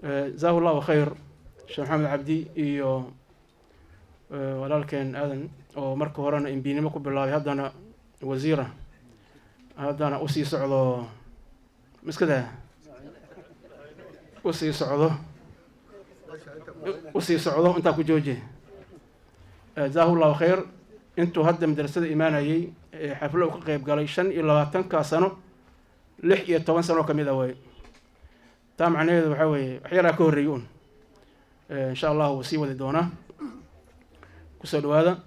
Jazaahu Allahu khayr Sheekh Maxamed Cabdi iyo walaalkeen Aadan, oo marka horena MP-nimo ku bilaabay, haddana wasiira, haddana usii socdo miskada, usii socdo, usii socdo. Intaa ku jooje. Jazaahu Llahu khayr. Intuu hadda madrasada imaanayey, xaflo uu ka qeyb galay 25-ka sano, 16 sano ka mid a way. Taa macnaheedu waxaa weeye wax yaraa ka horreeyay un. Insha Allah wuu sii wadi doonaa. Kusoo dhawaada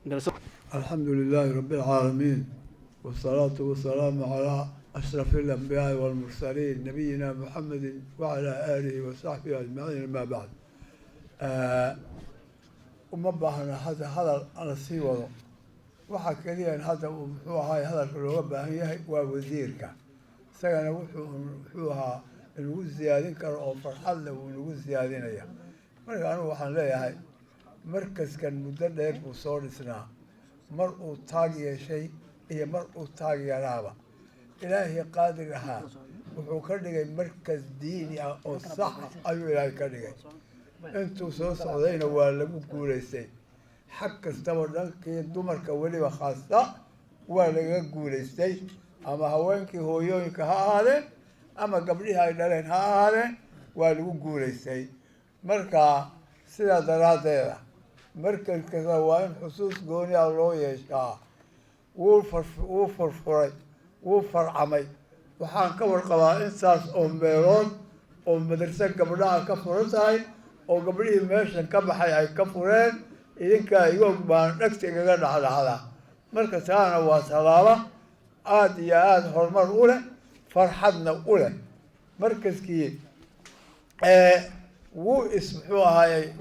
madrasada. الحمد لله رب العالمين، والصلاة والسلام على أشرف الأنبياء والمرسلين، نبينا محمد وعلى آله وصحبه أجمعين، أما بعد. Uma baahna hadda hadal ana sii wado. Waxaa keliya in hadda uu muxuu ahaay hadalka looga baahan yahay waa wasiirka. Isagana wuxuu muxuu ahaa inagu ziyaadin karo oo farxad leh wuu nagu ziyaadinaya. Marka anigu waxaan leeyahay, markaskan muddo dheer buu soo dhisnaa, mar uu taag yeeshay iyo mar uu taag yaraaba, Ilaahay qaadir ahaa wuxuu ka dhigay markas diini ah oo sax ayuu Ilaahay ka dhigay. Intuu soo socdayna waa lagu guulaystay xag kastaba. Dhankii dumarka weliba khaasa waa lagaga guulaystay, ama haweenkii hooyooyinka ha ahaadeen ama gabdhihii ay dhaleen ha ahaadeen, waa lagu guulaystay. Marka sidaa daraaddeeda markas kasta waa in xusuus gooni ah loo yeeshaa. Wuu furfuray, wuu farcamay. Waxaan ka warqabaa intaas oo meelood oo madraso gabdhaha ka furan tahay, oo gabdhihii meeshan ka baxay ay ka fureen. Idinkaa igoog baan dhegta igaga dhexdhexda. Marka taana waa tallaabo aada iyo aada horumar u leh, farxadna u leh. Markaskii wuu is muxuu ahaayey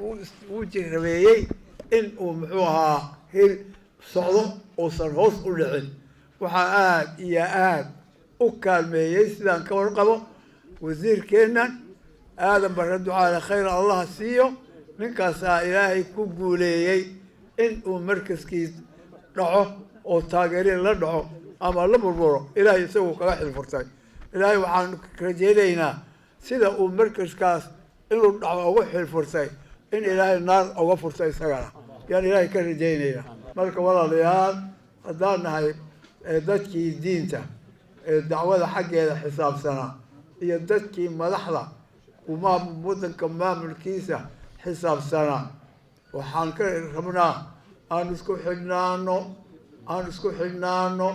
wuu jirabeeyey in uu muxuu ahaa hil socdo, uusan hoos u dhicin. Waxaa aada iyo aada u kaalmeeyey, sidaan ka warqabo, wasiirkeennan Aadan Barre Ducaale. Khayr Allaha siiyo. Ninkaasaa Ilaahay ku guuleeyey in uu markaskii dhaco oo taageerin la dhaco ama la burburo. Ilaahay isagu kaga xilfurtay. Ilaahay waxaan rajeynaynaa sida uu markaskaas inuu dhaco uga xilfurtay, in Ilaahay naar uga furtay isagana yaan Ilaahay ka rajeynayna. Marka walaalayaal, haddaan nahay dadkii diinta ee dacwada xaggeeda xisaabsanaa iyo dadkii madaxda waddanka maamulkiisa xisaabsanaa, waxaan ka rabnaa aan isku xidhnaano, aan isku xidhnaano,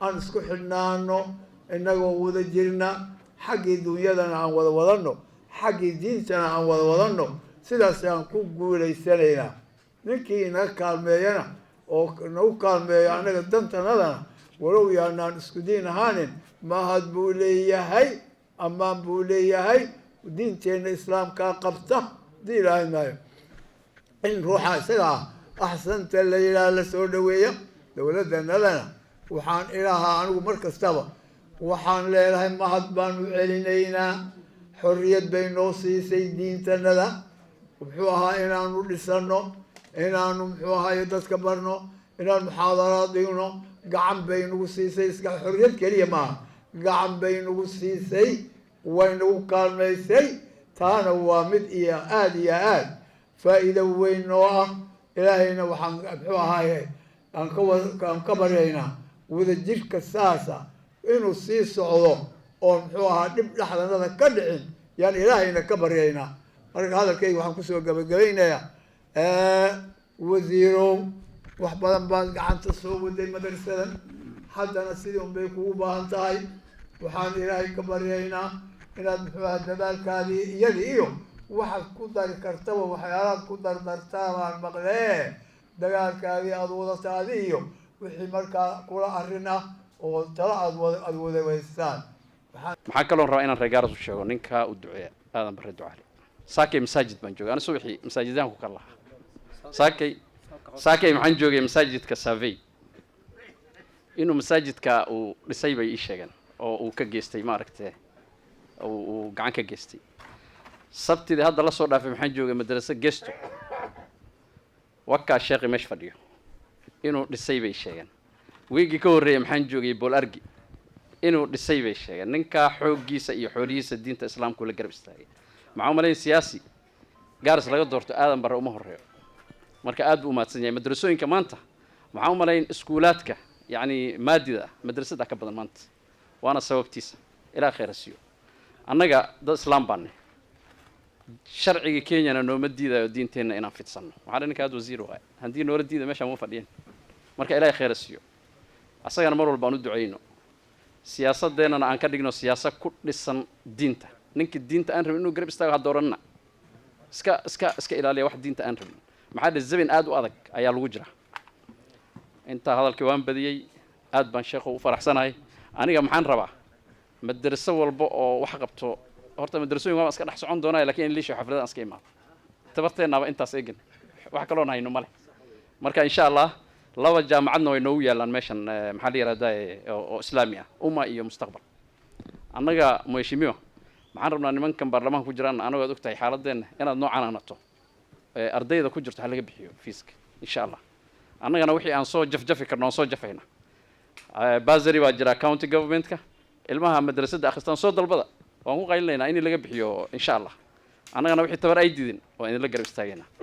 aan isku xidhnaano, innagoo wada jirna. Xaggii dunyadana aan wada wadanno, xaggii diintana aan wada wadanno. Sidaas aan ku guulaysanaynaa. Ninkii inaga kaalmeeyana oo nagu kaalmeeyo annaga dantanadana, walow yaanaan isku diin ahaanin, mahad buu leeyahay, ammaan buu leeyahay. Diinteenna Islaamkaa qabta hadii Ilaahay maayo in ruuxa isaga ah axsanta la yidhaah, la soo dhaweeya. Dowladdanadana waxaan ilaahaa anigu mar kastaba waxaan leedahay mahad baanu celinaynaa. Xorriyad bay noo siisay diintanada, muxuu ahaa, inaanu dhisano, inaanu muxuu ahaay dadka barno, inaan muxaadaraad dhigno. Gacan bay nagu siisay. Iska xorriyad keliya maaha, gacan bay nagu siisay, way nagu kaalmaysay. Taana waa mid iyo aada iyo aad faa'iido weyn noo ah. Ilaahayna waxaan muxuu ahaaye aan ka baryaynaa wadajirka saasa inuu sii socdo oo muxuu ahaa dhib dhexdanada ka dhicin yaan Ilaahayna ka baryaynaa. Marka hadalkayga waxaan kusoo gabagabaynayaa, wasiirow, wax badan baad gacanta soo waday madrasadan, haddana sidii un bay kugu baahan tahay. Waxaan Ilaahay ka baryaynaa inaad muxuu ahaa dadaalkaadii iyadii iyo waxaad ku dari kartaba, waxyaalaad ku dardartaa baan maqlee, dagaalkaadii aada wadata adi iyo wixii markaa kula arrin ah oo tala aada wada waystaan. Maxaa kaloon rabaa inaan reer Gaaris u sheego? Ninkaa u duceeya, Aadan Barre Ducaale. Saakay masaajid baan joogay ani subaxii, masaajidaan ku kala lahaa. Saakay maxaan joogay? Masaajidka Savey. Inuu masaajidka uu dhisay bay ii sheegeen, oo uu ka geystay, maaragte, uu gacan ka geystay. Sabtidii hadda la soo dhaafay maxaan joogay? Madrasa Gesto. Wakaa sheekhi meesha fadhiyo, inuu dhisay bay sheegeen. Wiigii ka horreeyay maxaan joogay? Bool Argi. Inuu dhisay bay sheegeen. Ninkaa xooggiisa iyo xoolihiisa diinta Islaamku la garab istaagay. Maxaa umalayn siyaasi Gaaris laga doorto Aadan Barre uma horeeyo. Marka aad buu umahadsan yahay. Madrasooyinka maanta, maxaa umalayn iskuulaadka, yacni maadida ah, madrasada ka badan maanta, waana sababtiisa. Ilaa khayra siiyo. Annaga dad islaam baanne, sharciga Kenyana nooma diidayo diinteenna inaan fidsanno. Waxaa ninka aad wasiir waay, haddii noola diida meeshaan ma fadhiyan. Marka Ilaahay khayra siiyo asagana, mar walba aan u ducayno, siyaasadeennana aan ka dhigno siyaasad ku dhisan diinta. Ninka diinta aan rabin inuu garab istaago ha dooranna. Iska ilaaliya wax diinta aan rabin. Maxaa dhe zabin aad u adag ayaa lagu jira. Intaa hadalkii waan badiyey. Aad baan, sheekhu, u faraxsanahay. Aniga maxaan rabaa madraso walba oo wax qabto. Horta madrasooyin waan iska dhex socon doonaa, lakin in liisha xafladaan iska imaado tabarteennaaba intaas eegin, wax kaloon hayno male. Marka insha Allah laba jaamacadna way noogu yaalaan meeshan, maxaa la yihahdaa, oo islaami ah, Umma iyo Mustaqbal. Annaga, mheshimiwa, maxaan rabnaa nimankan baarlamaanka ku jiraan, anagoo ad og tahay xaaladeenna, inaad noo canaanato, ardayda ku jirto ha laga bixiyo fiiska insha Allah. Annagana wixii aan soo jafjafi karno aan soo jafayna. Bursary baa jira county governmentka, ilmaha madrasadda akhristaan soo dalbada, waan ku qaylinaynaa in laga bixiyo insha Allah. Annagana wixii tabar ay diidin waan idinla garab istaagaynaa.